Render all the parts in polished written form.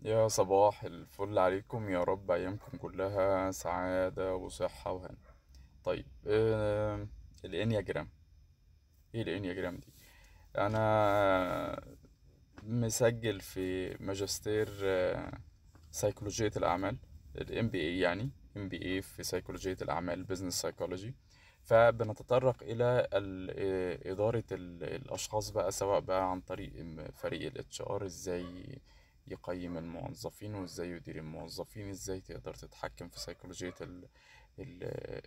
يا صباح الفل عليكم، يا رب أيامكم كلها سعادة وصحة وهنا. طيب ال Enneagram، ايه ال Enneagram دي؟ أنا مسجل في ماجستير سيكولوجية الأعمال، ال MBA، يعني MBA في سيكولوجية الأعمال، business psychology. فبنتطرق إلى إدارة الأشخاص بقى، سواء بقى عن طريق فريق ال HR، إزاي يقيم الموظفين وإزاي يدير الموظفين، إزاي تقدر تتحكم في سيكولوجية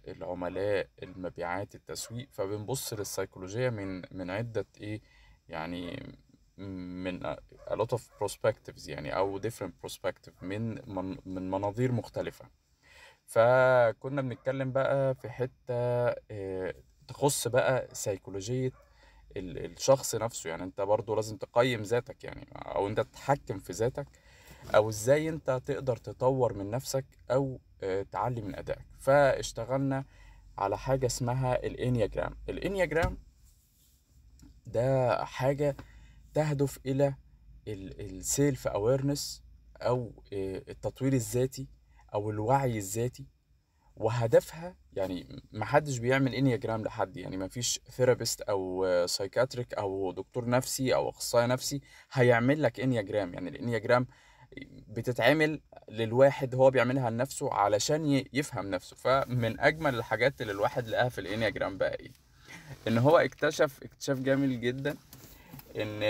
العملاء، المبيعات، التسويق. فبنبص للسيكولوجية من عدة إيه، يعني من a lot of perspectives، يعني أو different perspective، من مناظير مختلفة. فكنا بنتكلم بقى في حتة تخص بقى سيكولوجية الشخص نفسه. يعني انت برضو لازم تقيم ذاتك، يعني او انت تتحكم في ذاتك، او ازاي انت تقدر تطور من نفسك او تعلي من ادائك. فاشتغلنا على حاجة اسمها ال Enneagram. ال Enneagram ده حاجة تهدف الى ال self awareness او التطوير الذاتي او الوعي الذاتي، وهدفها يعني محدش بيعمل Enneagram لحد، يعني مفيش therapist او psychiatric او دكتور نفسي او اخصائي نفسي هيعمل لك Enneagram. يعني ال Enneagram بتتعمل للواحد، هو بيعملها لنفسه علشان يفهم نفسه. فمن اجمل الحاجات اللي الواحد لقاها في ال Enneagram بقى ايه؟ ان هو اكتشف اكتشاف جميل جدا، ان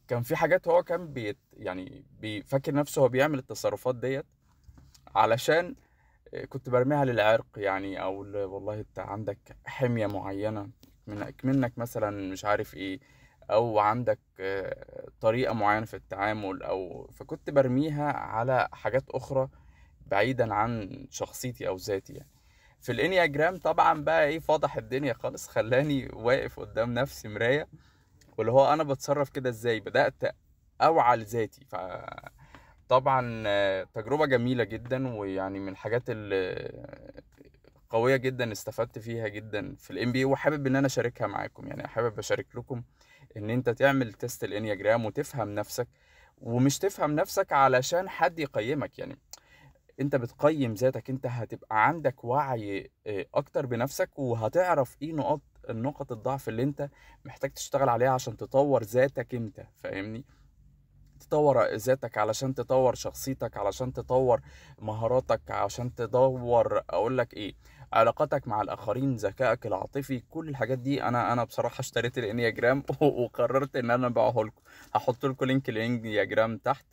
كان في حاجات هو كان يعني بيفكر نفسه هو بيعمل التصرفات ديت علشان كنت برميها للعرق، يعني او والله انت عندك حمية معينة منك مثلا مش عارف ايه، او عندك طريقة معينة في التعامل، او فكنت برميها على حاجات اخرى بعيدا عن شخصيتي او ذاتي. يعني في ال Enneagram طبعا بقى ايه، فضح الدنيا خالص، خلاني واقف قدام نفسي مراية، واللي هو انا بتصرف كده ازاي، بدأت اوعى لذاتي. طبعا تجربة جميلة جدا، ويعني من الحاجات القوية جدا استفدت فيها جدا في ال MBA، وحابب ان انا اشاركها معاكم. يعني حابب اشارك لكم ان انت تعمل test ال Enneagram وتفهم نفسك، ومش تفهم نفسك علشان حد يقيمك، يعني انت بتقيم ذاتك، انت هتبقى عندك وعي اكتر بنفسك، وهتعرف ايه النقط الضعف اللي انت محتاج تشتغل عليها عشان تطور ذاتك انت، فاهمني؟ تطور ذاتك علشان تطور شخصيتك، علشان تطور مهاراتك، عشان تدور اقول لك ايه، علاقاتك مع الاخرين، ذكائك العاطفي، كل الحاجات دي. انا بصراحة اشتريت ال Enneagram وقررت ان انا ابيعه لكم. هحط لكم link ال Enneagram تحت،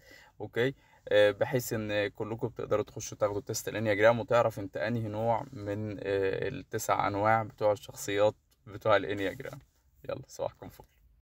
okay، بحيث ان كلكم بتقدروا تخشوا تاخدوا test ال Enneagram وتعرف انت انهي نوع من التسع انواع بتوع الشخصيات بتوع ال Enneagram. يلا صباحكم فل.